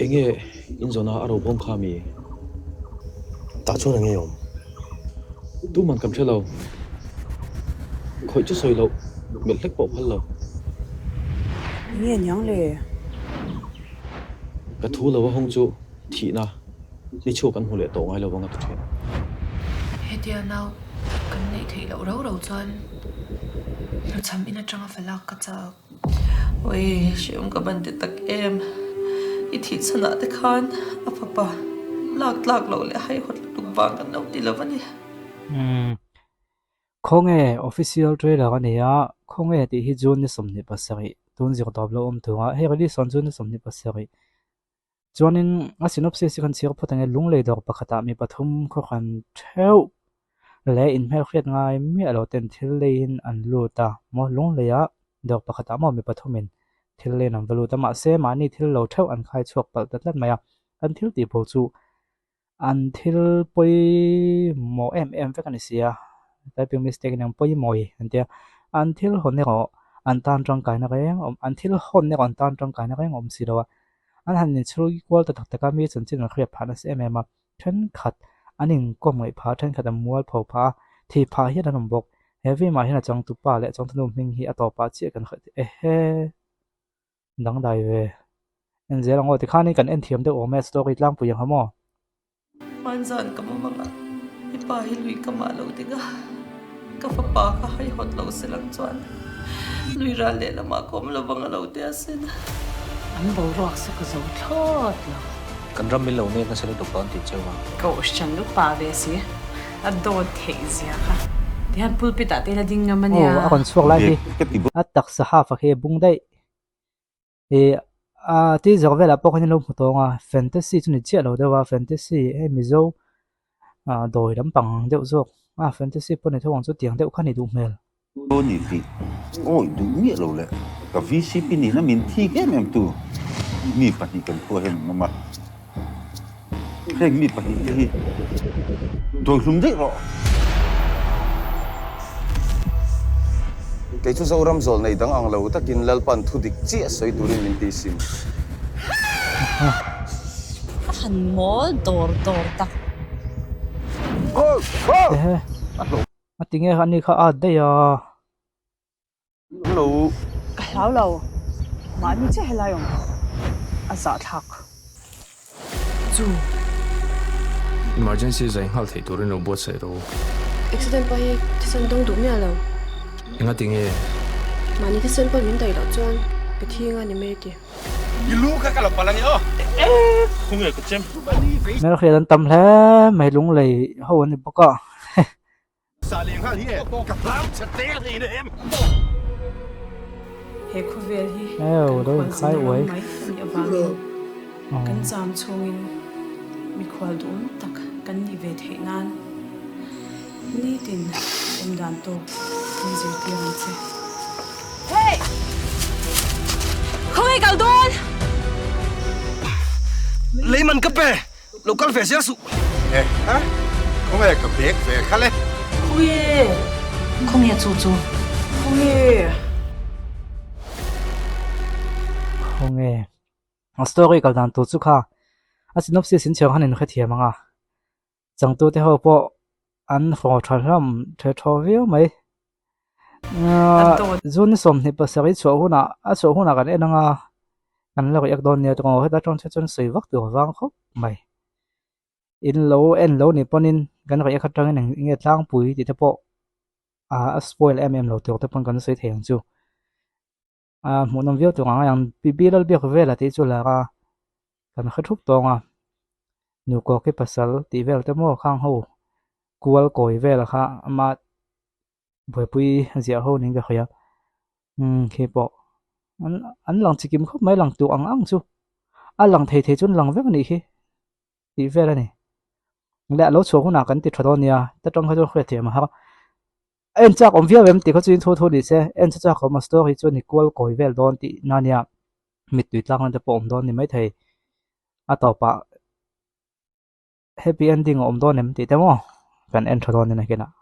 Enge in zawna a robawm kha mi? Tah chuan enge awm? Tuman kan hre lo. Khawih chu sawi loh, melh hlek pawh phal lo. Enge aniang le? Ka thu lo a hawng chu thihna ni chhuak an hmu leh tawh ngai lo vang a ti thin. Hetia nau kan neih theih loh rau rau chuan hnuchham in atanga fa lak ka chak. Ui, hreawm ka ban ti tak em. I thih chhanah te khan a fapa lak tlak loh leh haihawt lutuk vang kan lo ti lo a ni. Umm. Khawnge official trailer a ni a, khawnge tih hi June ni 27 tun zir tawp lo awm thung a, hei release sawn June ni 27 chuanin a synopsis hi kan chhiar phawt ang e, Lunglei dawr pakhatah mi pathum khawhran theuh leh inhmelhriat ngai miah lo ten thil leiin an lut a, maw Lungleiah dawr pakhatah maw mi pathumin thil leiin an va lut a, mahse mahni thil lo theuh an khai chhuak palh ta tlat mai a, an thil tih bo chu An thil pawimawh em em vek a ni si a, typing mistake nen pawimawh an tia, an thil hawn erawh an tan tangkaina reng awm, an thil hawn erawh an tan tangkaina reng awm si lo a, an han inchhung kual ta tak tak a, mi chanchin an hriat phah nasa em em a, thenkhat an inkawm ngaih phah a, thenkhat an mual pho phah a, thih phah hian an awm bawk, he film-ah hian a changtupa leh a changtunu hming hi a tawpah chiah kan hre ehe. Dangdai ve. En zel ang aw tikhanin kan en thiam deuh awm e story tlangpui ang ha maw. Hmanzan ka mumang a, i pa hi lui ka mah lo ding a, ka fapa kha haihawt lo se lang chuan lui ral lehlamah ka awm lovang a lo ti asin. An boruak chu ka zo thlawt lo. Kan ram min lo nek nasa lutuk dawn tih cheu a. Kohhran lupa ve si. A dawt theih zia kha. Tihian pulpit ah te la ding ngam a nia. Aw a rawn chhuak lai hi a taksa half a khi a bung daih. Ih a teaser velah pawh khan in lo hmu tawng a fantasy chu ni chiah lo deuh a fantasy hei mizo ah dawi lampang deuh zawk a fantasy pawh ni tho ang chu tiang deuh kha a ni duh hmel. Aw ni tih awi duh miah lo le. Ka VCP nihna min thik em em tu mi pahnih kan khua hian an awm a. Heng mi pahnih te hi dawihlum daih rawh. Kei chu Zoram zawl nei dang ang lo takin Lalpan thu dik chiah sawi turin min ti sim. A han mawl dawr dawr tak. Ehe a ti nge ani kha a at daih a. Lo. Ka hlau lo. Mahni chiah helai awm a zahthlak. Chu. Emergency zai nghal theih turin lo buatsaih rawh u. Accident pawh hi thisen dawng duh miah lo. Enga ti nge? Mahni thisen pawh min daih loh chuan ka thi nga ni mai ti. I lu kha ka lo palh a ni aw. Khawnge ka chem. Hmelhriat an tam hle mai lunglei ho an ni bawk a. He khawvel hi kan khualzin ram mai a nih avangin kan cham chhungin mikhual duhawm tak kan nih ve theih nan nitin awmdan tawk min zirtir ang che. Hey! Khawngaih kal dawn! Leiman ka pe! Lo kal ve zel suh. E ha? Khawnge ka bag ve kha le? Khawnge? Khawnge chu chu? Khawnge? Khawnge? A story kal dan tur chu kha a synopsis in chhiar han in hrethiam ang a, changtute ho pawh an fawng tha hlawm the thaw viau mai. June ni 27 chhuah hunah a chhuah hunah kan en ang a, kan la riak dawn nia tawng heta tawng che chuan sawi vak tur vang khawp mai. In lo en lo ni pawnin kan riak atangin eng nge tlangpui tih te pawh a spoil em em lo tur te pawn kan sawi thei ang chu. A hmuhnawm viau tur ang a ang Bibi Lalbiak vela tih chu lar a kan hre thup tawng a Nukawki pasal tih vel te maw khang ho kual kawi vel kha ama buaipui ziah ho niin ka hria umm khi pawh an an lang chikim khawp mai lang tur ang ang chu a lang thei thei chu an lang vek a nih khi tih vel a ni leh a lo chhuah hunah kan ti tha dawn nia ta tang kha chu hriat thiam a har a en chak awm viau em tih kha chu in thu thu ni se en chu chak awm a story chu ni kual kawi vel dawn tih na nia mittui tlang te pawh awm dawn ni maithei a tawpah happy ending a awm dawn em tih te maw kan en tha dawn nia nakinah.